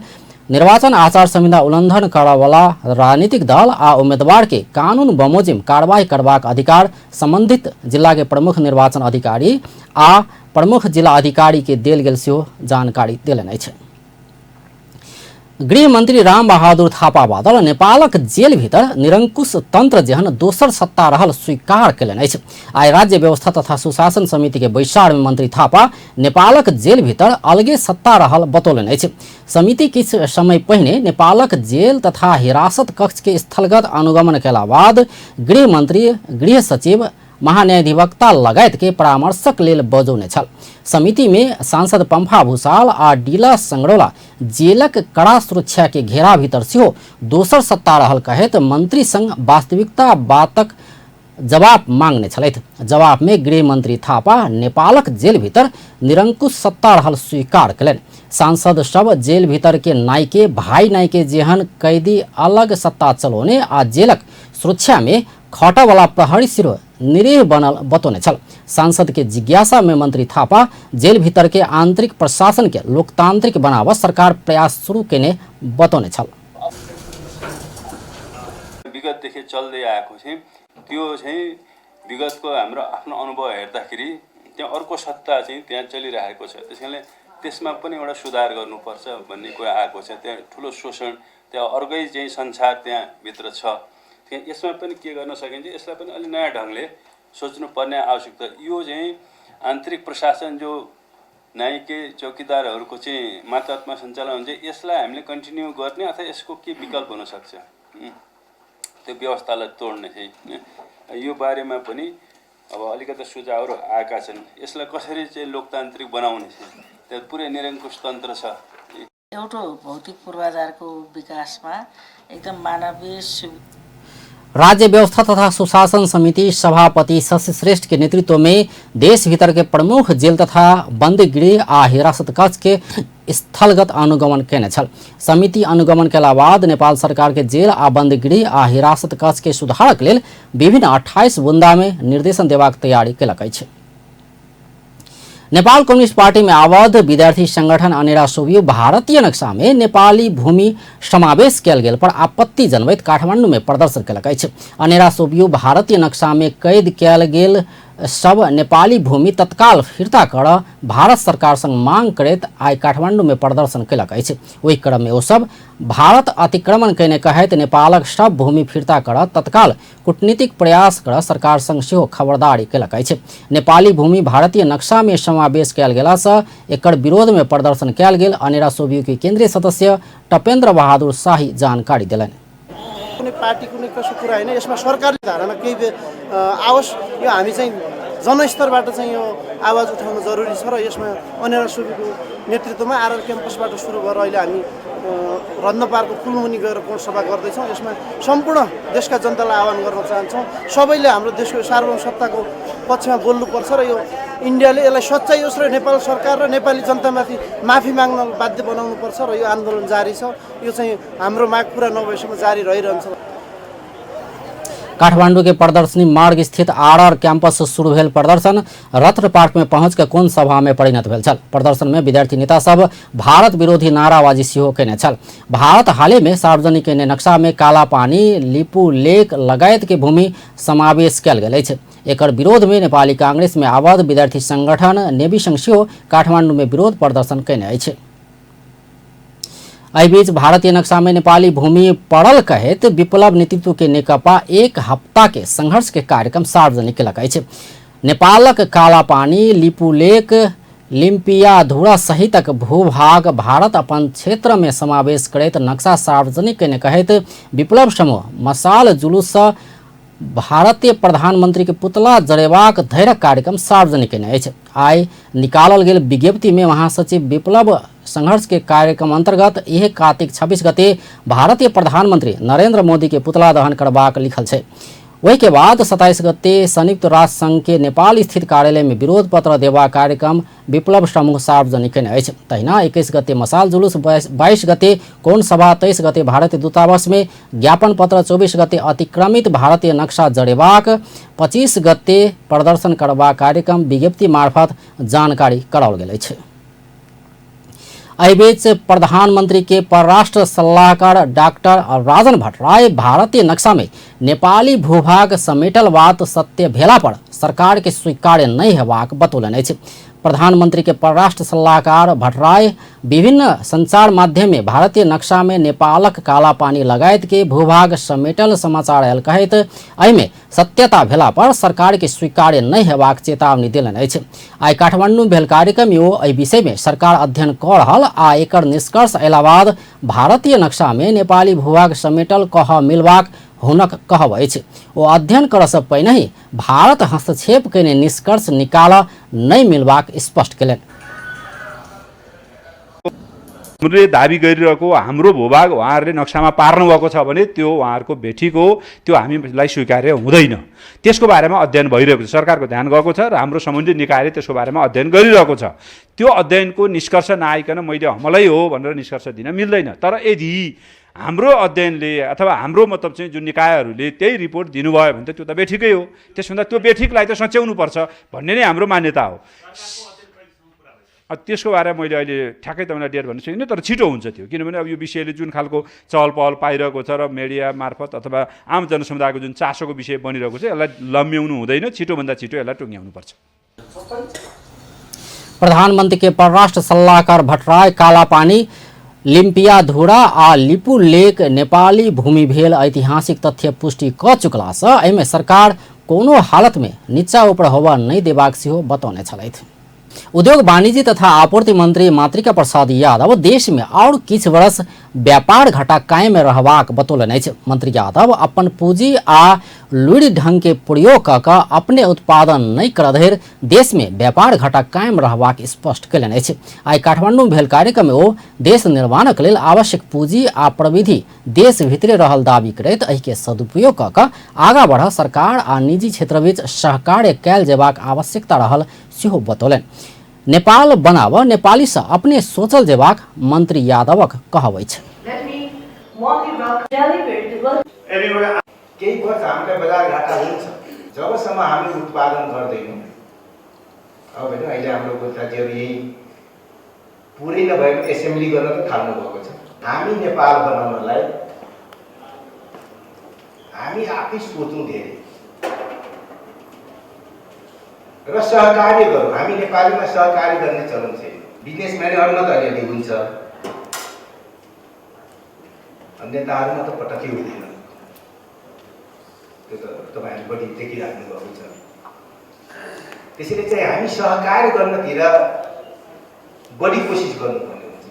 निर्वाचन आचार संहिता उल्लंघन करऽवला राजनीतिक दल आ उम्मीदवार के कानून बमोजिम कार्रवाई करबाक अधिकार संबंधित जिला के प्रमुख निर्वाचन अधिकारी आ प्रमुख जिला अधिकारी के देल गेल सेहो जानकारी देलनि अछि। गृह मंत्री राम बहादुर थापा बादल नेपालक जेल भीतर निरंकुश तंत्र जेहन दोसर सत्ता रहल स्वीकार कयलनि अछि। आइ राज्य व्यवस्था तथा सुशासन समिति के बैसार में मंत्री थापा नेपालक जेल भीतर अलगे सत्ता रहल बतौलनि अछि। समिति किछु समय पहिने नेपालक जेल तथा हिरासत कक्ष के स्थलगत अनुगमन कयला बाद गृह मंत्री, गृह सचिव, महान्यायाधिवक्ता लगायत के परामर्शक लेल बजौने छल। समिति में सांसद पंफा भूषाल आ डीला संगरौला जेलक कड़ा सुरक्षा के घेरा भीतर सेहो दोसर सत्ता रहल कहैत मंत्री संग वास्तविकता बातक जवाब मांगने छलथि। जवाब में गृह मंत्री थापा नेपालक जेल भीतर निरंकुश सत्ता रहल स्वीकार कयलनि। सांसद सब जेल भीतर के नाइके भाई नाइके जेहन कैदी अलग सत्ता चलौने आ जेलक सुरक्षा में खटवाला प्रहरी सिरो निरीह बनल बतौने छल। सांसद के जिज्ञासा में मंत्री थापा जेल भीतर के आंतरिक प्रशासन के लोकतांत्रिक बनाव सरकार प्रयास शुरू केने बतौने छल। विगतदेखि चल्दै आएको चाहिँ त्यो चाहिँ विगतको हाम्रो आफ्नो अनुभव हेर्दाखेरि त्यहाँ अर्को सत्ता चाहिँ त्यहाँ चलिरहेको छ। त्यसैले त्यसमा पनि एउटा सुधार गर्नुपर्छ भन्ने कुरा आएको छ। त्यहाँ ठुलो शोषण, त्यहाँ अर्कै चाहिँ संसार त्यहाँ भित्र छ। त्यहाँ यसमा पनि के गर्न सकिन्छ, यसलाई पनि अलि नयाँ ढङ्गले सोच्नुपर्ने आवश्यकता। यो चाहिँ आन्तरिक प्रशासन जो नाइके चौकीदारहरूको चाहिँ मातहतमा सञ्चालन हुन्छ, यसलाई हामीले कन्टिन्यू गर्ने अथवा यसको के विकल्प हुनसक्छ, त्यो व्यवस्थालाई तोड्ने चाहिँ यो बारेमा पनि अब अलिकति सुझावहरू आएका छन्। यसलाई कसरी चाहिँ लोकतान्त्रिक बनाउने चाहिँ त्यो पुरै निरङ्कुश तन्त्र छ। एउटा भौतिक पूर्वाधारको विकासमा एकदम मानवीय राज्य व्यवस्था तथा सुशासन समिति सभापति शशि श्रेष्ठ के नेतृत्व में देश भीतर के प्रमुख जेल तथा बंदी गृह आ हिरासत कक्ष के स्थलगत अनुगमन केने छल। समिति अनुगमन केला बाद नेपाल सरकार के जेल आ बंदी गृह आ हिरासत कक्ष के सुधारक लेल विभिन्न 28 बुंदा में निर्देशन देबाक तैयारी केलक अछि। नेपाल कम्युनिस्ट पार्टी में आबद्ध विद्यार्थी संगठन अनेरा सोभियो भारतीय नक्शा में नेपाली भूमि समावेश कयल गेल पर आपत्ति जनबैत काठमांडू में प्रदर्शन केलक अछि। अनेरा सोभियो भारतीय नक्शा में कैद कयल गेल सब नेपाली भूमि तत्काल फिर्ता कर भारत सरकार संग मांग करैत आइ काठमांडू में प्रदर्शन केलक अछि। ओहि क्रम में ओ सब भारत अतिक्रमण कयने कहैत नेपालक सब भूमि फिर्ता कर तत्काल कूटनीतिक प्रयास कर सरकार संग सेहो खबरदारी केलक अछि। नेपाली भूमि भारतीय नक्शा में समावेश कयल गेलासँ एकर विरोध में प्रदर्शन कयल गेल अनेरा सोभियो के केंद्रीय सदस्य टपेंद्र बहादुर शाही जानकारी देलनि। कुनै पार्टी कुनै कसो कुरा होइन, यसमा सरकारले धारणा केही आओस्, यो हामी चाहिँ जनस्तरबाट चाहिँ यो आवाज उठाउनु जरुरी छ र यसमा अनेरा सोभियोको नेतृत्वमा आरआर क्याम्पसबाट सुरु गरेर अहिले हामी रत्न पार्कको पुलमुनि गएर कोण सभा गर्दैछौँ। यसमा सम्पूर्ण देशका जनतालाई आह्वान गर्न चाहन्छौँ, सबैले हाम्रो देशको सार्वभौम सत्ताको पक्षमा बोल्नुपर्छ र यो इन्डियाले यसलाई सच्याइयोस् र नेपाल सरकार र नेपाली जनतामाथि माफी माग्न बाध्य बनाउनुपर्छ र यो आन्दोलन जारी छ। यो चाहिँ हाम्रो माग पुरा नभएसम्म जारी रहिरहन्छ। काठमांडू के प्रदर्शनी मार्ग स्थित आरआर कैंपस से शुरू भेल प्रदर्शन रत्न पार्क में पहुंच के कोन सभा में परिणत भेल छल। प्रदर्शन में विद्यार्थी नेता सब भारत विरोधी नाराबाजी सेहो केने छल। भारत हाले में सार्वजनिक केने नक्शा में काला पानी, लिपू लेक लगायत के भूमि समावेश कयल गेल अछि। एकर विरोध में नेपाली कांग्रेस में आबद्ध विद्यार्थी संगठन नेवी संघ सेहो काठमांडू में विरोध प्रदर्शन केने अछि। एहि बीच भारतीय नक्शा में नेपाली भूमि पड़ल कहैत विप्लव नेतृत्व के नेकपा एक हफ्ता के संघर्ष के कार्यक्रम सार्वजनिक केलक अछि। नेपालक कालापानी, लिपुलेक, लिम्पियाधुरा सहितक भूभाग भारत अपन क्षेत्र में समावेश करैत नक्शा सार्वजनिक केने कहैत विप्लव समूह मसाल जुलूस सँ भारतीय प्रधानमंत्री के पुतला जरेबाक धैर्य कार्यक्रम सार्वजनिक केने अछि। आइ निकालल गेल विज्ञप्ति में महासचिव विप्लव संघर्ष के कार्यक्रम अंतर्गत यह कार्तिक 26 गते भारतीय प्रधानमंत्री नरेंद्र मोदी के पुतला दहन करबाक लिखल छै। वही के बाद 27 गते संयुक्त राष्ट्र संघ के नेपाल स्थित कार्यालय में विरोध पत्र देबाक कार्यक्रम विप्लव समूह सार्वजनिक केने अछि। तहिना 21 गते मसाल जुलूस, 22 गते कोण सभा, 23 गते भारतीय दूतावास में ज्ञापन पत्र, 24 गते अतिक्रमित भारतीय नक्शा जड़ेबाक, 25 गते प्रदर्शन करबाक कार्यक्रम विज्ञप्ति मार्फत जानकारी कराओल गेल अछि। एहि बीच प्रधानमंत्री के परराष्ट्र सलाहकार डॉक्टर राजन भट्टराई भारतीय नक्शा में नेपाली भूभाग समेटल बात सत्य भेला पर सरकार के स्वीकार्य नहीं हेबाक बतौलनि अछि। प्रधानमंत्री के परराष्ट्र सलाहकार भट्टराई विभिन्न संचार माध्यम में भारतीय नक्शा में नेपालक काला पानी लगायत के भूभाग समेटल समाचार आयल कहैत एहिमे सत्यता भेला पर सरकार के स्वीकार्य नहीं हेबाक चेतावनी देलनि अछि। आइ काठमांडू भेल कार्यक्रम में ओ एहि विषय में सरकार अध्ययन कऽ रहल आ एकर निष्कर्ष अयला बाद भारतीय नक्शा में नेपाली भूभाग समेटल कह मिलबाक हुनक कहब अछि। ओ अध्ययन करऽ पहिनहि भारत हस्तक्षेप कयने निष्कर्ष निकालऽ नहि मिलबाक स्पष्ट केलनि। हामीले दाबी गरिरहेको हाम्रो भूभाग उहाँहरूले नक्सामा पार्नु भएको छ भने त्यो उहाँहरूको बेठिक हो, त्यो हामीलाई स्वीकार्य हुँदैन। त्यसको बारेमा अध्ययन भइरहेको छ, सरकारको ध्यान गएको छ र हाम्रो सम्बन्धित निकायले त्यसको बारेमा अध्ययन गरिरहेको छ। त्यो अध्ययनको निष्कर्ष नआइकन मैले हमलै हो भनेर निष्कर्ष दिन मिल्दैन। तर यदि हाम्रो अध्ययनले अथवा हाम्रो मतलब चाहिँ जुन निकायहरूले त्यही रिपोर्ट दिनुभयो भने त त्यो त बेठिकै हो। त्यसभन्दा त्यो बेठिकलाई त सच्याउनुपर्छ भन्ने नै हाम्रो मान्यता हो। त्यसको बारेमा मैले अहिले ठ्याक्कै तपाईँलाई डेट भन्न सकिनँ, तर छिटो हुन्छ त्यो, किनभने अब यो विषयले जुन खालको चहल पहल पाइरहेको छ र मिडिया मार्फत अथवा आम जनसमुदायको जुन चासोको विषय बनिरहेको छ, यसलाई लम्ब्याउनु हुँदैन, छिटोभन्दा छिटो यसलाई टुङ्ग्याउनुपर्छ। प्रधानमंत्री के परराष्ट्र सल्लाहकार भट्टराई कालापानी, लिम्पियाधुरा आ लिपु लेक नेपाली भूमि भेल ऐतिहासिक तथ्य पुष्टि क चुकला से एहिमे सरकार कोनो हालत में नीचा ऊपर होबऽ नहि देबाक सेहो बतौने छलथि। उद्योग वाणिज्य तथा आपूर्ति मंत्री मातृका प्रसाद यादव देश में और किछु वर्ष व्यापार घाटा कायम रहबाक बतौलनि अछि। मंत्री यादव अपन पूंजी आ लुरि ढंग के प्रयोग क कऽ अपने उत्पादन नहि करऽ धरि देश में व्यापार घाटा कायम रहबाक स्पष्ट कयलनि अछि। आइ काठमांडू में भेल कार्यक्रम में ओ देश निर्माणक लेल आवश्यक पूंजी आ प्रविधि देश भीतरे रहल दावी करैत एहि के सदुपयोग क कऽ आगाँ बढ़ सरकार आ निजी क्षेत्र बीच सहकार्य कयल जेबाक आवश्यकता रहल सेहो बतौलनि। नेपाल बनाब नेपाली सँ अपने सोचल जेबाक मंत्री यादवक कहब अछि। केही वर्ष हामीलाई बजार घाटा हुन्छ जबसम्म हामी उत्पादन गर्दैनौँ। अब होइन, अहिले हाम्रो गोर्खाजीहरू यही पुरै नभए पनि एसेम्ब्ली गर्न त थाल्नु भएको छ। हामी नेपाल बनाउनलाई हामी आफै सोचौँ धेरै र सहकार्य गरौँ। हामी नेपालीमा सहकार्य गर्ने चलन छैन। बिजनेसम्यानहरूमा त अलिअलि हुन्छ, नेताहरूमा त पटक्कै हुँदैन। त्यो त तपाईँहरूले बढी देखिराख्नु भएको छ। त्यसैले चाहिँ हामी सहकार्य गर्नतिर बढी कोसिस गर्नुपर्ने हुन्छ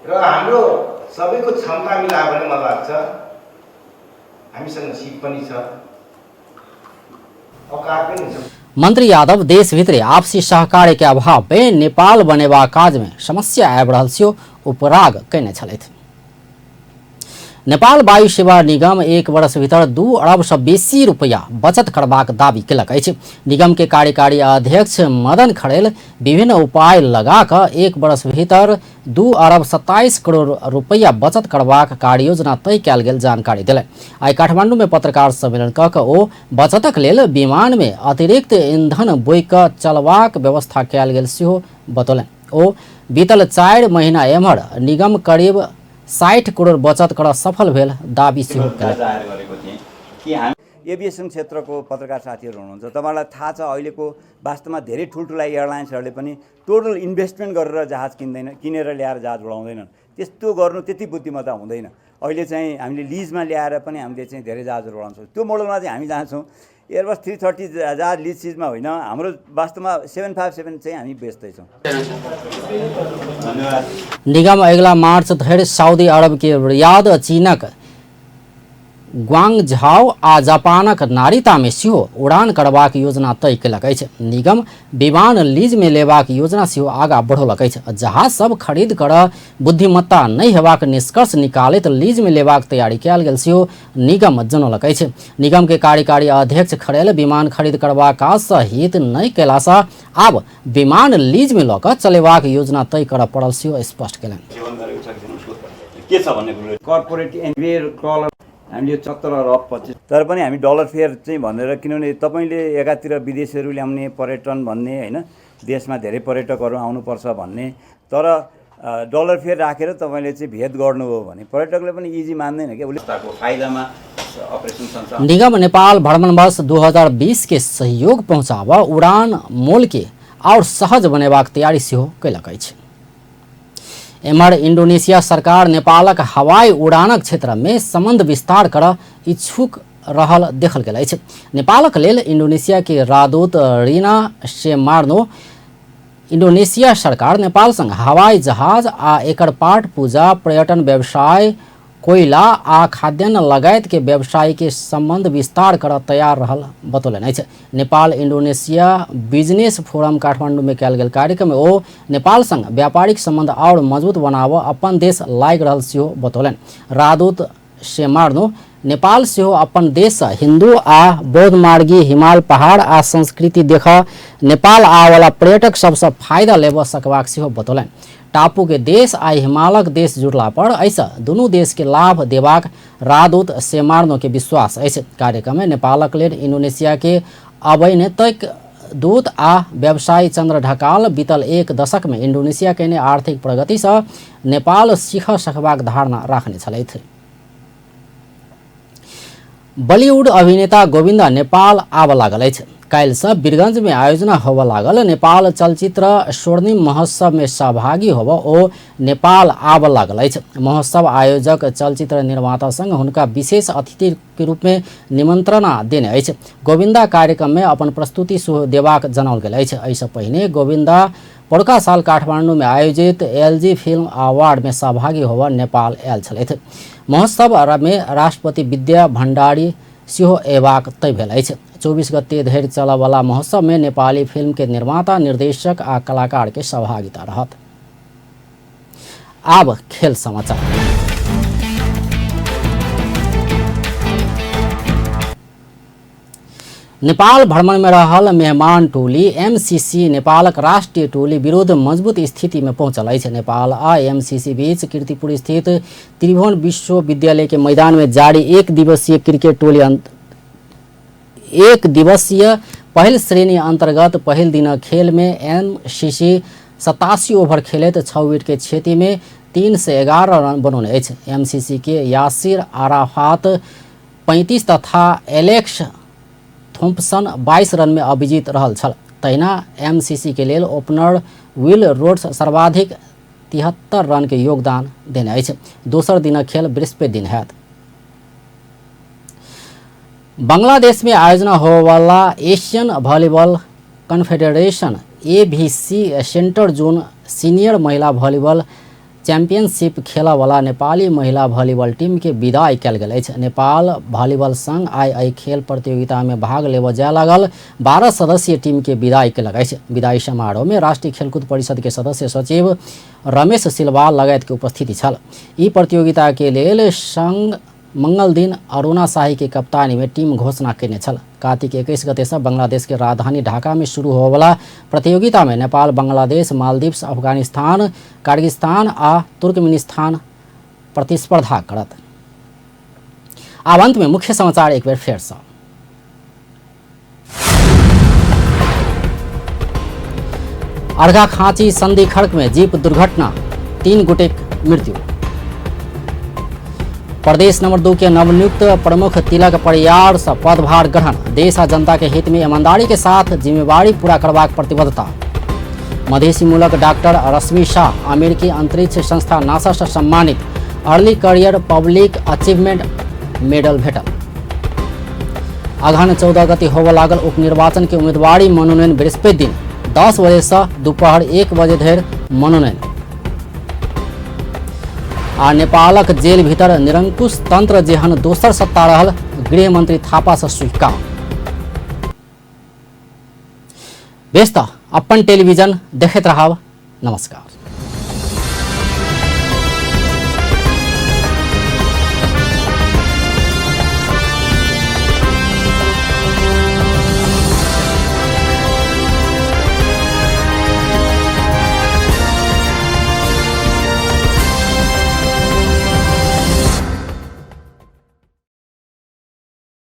र हाम्रो सबैको क्षमता मिलायो भने मलाई लाग्छ हामीसँग सिप पनि छ, औकात पनि छ। मंत्री यादव देश भित्रे आपसी सहकार्य के अभाव में नेपाल बनेबा काज में समस्या आबि रहल सेहो उपराग कयने छलथि। नेपाल वायु सेवा निगम एक वर्ष भीतर 2 अरब सँ बेसी रुपैया बचत करबाक दावी केलक अछि। निगम के कार्यकारी अध्यक्ष मदन खड़ेल विभिन्न उपाय लगा कऽ एक वर्ष भीतर 2 अरब 27 करोड़ रुपैया बचत करबाक कार्ययोजना तय कयल गेल जानकारी देलनि। आइ काठमांडू में पत्रकार सम्मेलन कऽ कऽ ओ बचतक लेल विमान में अतिरिक्त ईंधन बोकि कऽ चलबाक व्यवस्था कयल गेल सेहो बतौलनि। ओ बीतल 4 महीना एम्हर निगम करीब 60 करोड़ बचत कर सफल भेल दावी सेहो कयलनि। जाहेर गरेको थिएँ कि हामी एभिएसन क्षेत्रको पत्रकार साथीहरू हुनुहुन्छ, तपाईँहरूलाई थाहा छ अहिलेको वास्तवमा धेरै ठुल्ठुला एयरलाइन्सहरूले पनि टोटल इन्भेस्टमेन्ट गरेर जहाज किन्दैन, किनेर ल्याएर जहाज उडाउँदैनन्। त्यस्तो गर्नु त्यति बुद्धिमत्ता हुँदैन। अहिले चाहिँ हामीले लिजमा ल्याएर पनि हामीले चाहिँ धेरै जहाजहरू उडाउँछौँ। त्यो मोडलमा चाहिँ हामी जान्छौँ। एयरबस 330 जहाज लिज सिजमा होइन, हाम्रो वास्तवमा 757 चाहिँ हामी बेच्दैछौँ। धन्यवाद। निगम अगिला मार्च धरि सऊदी अरब के रियाद, चीनक ग्वांगझाओ आ जापानक नारिता में सेहो उड़ान करबाक योजना तय केलक अछि। निगम विमान लीज में लेबाक योजना सेहो आगाँ बढ़ौलक अछि। जहाज सब खरीद कर बुद्धिमत्ता नहि हेबाक निष्कर्ष निकालैत लीज में लेबाक तैयारी कयल गेल सेहो निगम जनौलक अछि। निगम के कार्यकारी अध्यक्ष खड़ेल विमान खरीद करबाक काज सँ हित नहि कयला सँ आब विमान लीज में लऽ कऽ चलेबाक योजना तय करऽ पड़ल सेहो स्पष्ट केलनि। सेवन गरेको छ कि छैन उसको के छ भन्ने कुरो कर्पोरेट एनबिए कलर हामीले 70 अरब 25 तर पनि हामी डलर फेयर चाहिँ भनेर, किनभने तपाईँले एकातिर विदेशीहरू ल्याउने पर्यटन भन्ने होइन, देशमा धेरै पर्यटकहरू आउनुपर्छ भन्ने, तर डलर फेयर राखेर तपाईँले चाहिँ भेद गर्नुभयो भने पर्यटकले पनि इजी मान्दैन क्या उसले। फाइदामा अपरेसन सञ्चालन निगम नेपाल भ्रमण वर्ष 2020 के सहयोग पहुंचाब उड़ान मोल के और सहज बनेबाक तैयारी सेहो कयलक अछि। एम्हर इंडोनेशिया सरकार नेपालक हवाई उड़ानक क्षेत्र में संबंध विस्तार कर इच्छुक रहल देखल गेल अछि। नेपालक लेल इंडोनेशिया के राजदूत रीना सेमार्नो इंडोनेशिया सरकार नेपाल संग हवाई जहाज आ एकर पाट पूजा, पर्यटन व्यवसाय, कोयला आ खाद्यान्न लगायत के व्यवसाय के संबंध विस्तार कर तैयार रहल बतौलनि अछि। Nepal Indonesia business forum Kathmandu में कयल गेल कार्यक्रम में ओ नेपाल संग व्यापारिक संबंध और मजबूत बनाबऽ अपन देश लागि रहल सेहो बतौलनि। राजदूत सेमार्नो नेपाल सेहो अपन देश हिन्दू आ बौद्ध मार्गी हिमाल पहाड़ आ संस्कृति देख नेपाल आबऽवला पर्यटक सबसँ फायदा लेबऽ सकबाक सेहो बतौलनि। टापू के देश आ हिमालक देश जुड़ला पर एहिसँ दुनू देश के लाभ देबाक राजदूत सेमार्नो के विश्वास अछि। कार्यक्रम में नेपालक लेल इंडोनेशिया के अवैनतिक दूत आ व्यवसायी चंद्र ढकाल बीतल एक दशक में इंडोनेशिया कयने आर्थिक प्रगति सँ नेपाल सीख सकबाक धारणा राखने छलथि। बॉलीवुड अभिनेता गोविन्दा नेपाल आबऽ लागल अछि। काल्हिसँ वीरगंज में आयोजना होबऽ लागल नेपाल चलचित्र स्वर्णिम महोत्सव में सहभागी होबऽ ओ नेपाल आबऽ लागल अछि। महोत्सव आयोजक चलचित्र निर्माता संग हुनका विशेष अतिथि के रूप में निमंत्रणा देने अछि। गोविन्दा कार्यक्रम में अपन प्रस्तुति सेहो देबाक जनाओल गेल अछि। एहिसँ पहिने गोविन्दा परुका साल काठमांडू में आयोजित एलजी फिल्म अवार्ड में सहभागी होबऽ नेपाल आयल छलथि। महोत्सव में राष्ट्रपति विद्या भण्डारी सेहो अयबाक तय भेल अछि। 24 गते धरि चलऽवला महोत्सव में नेपाली फिल्म के निर्माता, निर्देशक आ कलाकार के सहभागिता रहत। आब खेल समाचार। नेपाल भ्रमण में रहल मेहमान टोली एमसीसी नेपालक राष्ट्रीय टोली विरुद्ध मजबूत स्थिति में पहुंचल अछि। नेपाल आ एमसीसी बीच कीर्तिपुर स्थित त्रिभुवन विश्वविद्यालय के मैदान में जारी एक दिवसीय क्रिकेट टोली एक दिवसीय पहिल श्रेणी अंतर्गत पहिल दिनक खेल में एमसीसी 87 ओवर खेलैत 6 विकेट के क्षति में 311 रन बनौने अछि। एमसीसी के यासिर अराफात 35 तथा एलेक्स थॉम्पसन 22 रन में अभिजीत रहल छल। तहिना एमसीसी के लेल ओपनर will roads सर्वाधिक 73 रन के योगदान देने अछि। दोसर दिनक खेल बृहस्पति दिन हैत। बांग्लादेश में आयोजना होवाला Asian volleyball confederation AVC centre zone senior महिला वॉलीबॉल चैंपियनशिप खेलऽवला नेपाली महिला वॉलीबॉल टीम के विदाई कयल गेल अछि। नेपाल वॉलीबॉल संघ आइ एहि खेल प्रतियोगिता में भाग लेबऽ जाय लागल 12 सदस्यीय टीम के विदाई कयलक अछि। विदाई समारोह में राष्ट्रीय खेलकूद परिषद के सदस्य सचिव रमेश सिलवा लगायत के उपस्थिति छल। ई प्रतियोगिता के लेल संघ मंगल दिन अरुणा शाही के कप्तानी में टीम घोषणा कयने छल। कार्तिक 21 गते से बांग्लादेश के राजधानी ढाका में शुरू होवला प्रतियोगिता में नेपाल, बांग्लादेश, मालदीव्स, अफगानिस्तान, किर्गिस्तान आ तुर्कमेनिस्तान प्रतिस्पर्धा करत। आब अंत में मुख्य समाचार एक बेर फेर से। अर्घाखाँची संधि खड़क में जीप दुर्घटना, 3 गोटेक मृत्यु। प्रदेश नंबर 2 के नवनियुक्त प्रमुख तिलक परियार से पदभार ग्रहण, देश आ जनता के हित में ईमानदारी के साथ जिम्मेवारी पूरा करबाक प्रतिबद्धता। मधेसी मूलक डॉक्टर रश्मि शाह अमेरिकी अंतरिक्ष संस्था नासा से सम्मानित, early career public achievement medal भेटल। अगहन 14 गते होबऽ लागल उपनिर्वाचन के उम्मीदवारी मनोनयन बृहस्पति दिन 10 बजे से दोपहर 1 बजे धरि मनोनयन। आ नेपालक जेल भीतर निरंकुश तंत्र जेहन दोसर सत्ता रहल गृहमंत्री थापा से स्वीकार। बेस त अपन टेलीविजन देखैत रहब। नमस्कार।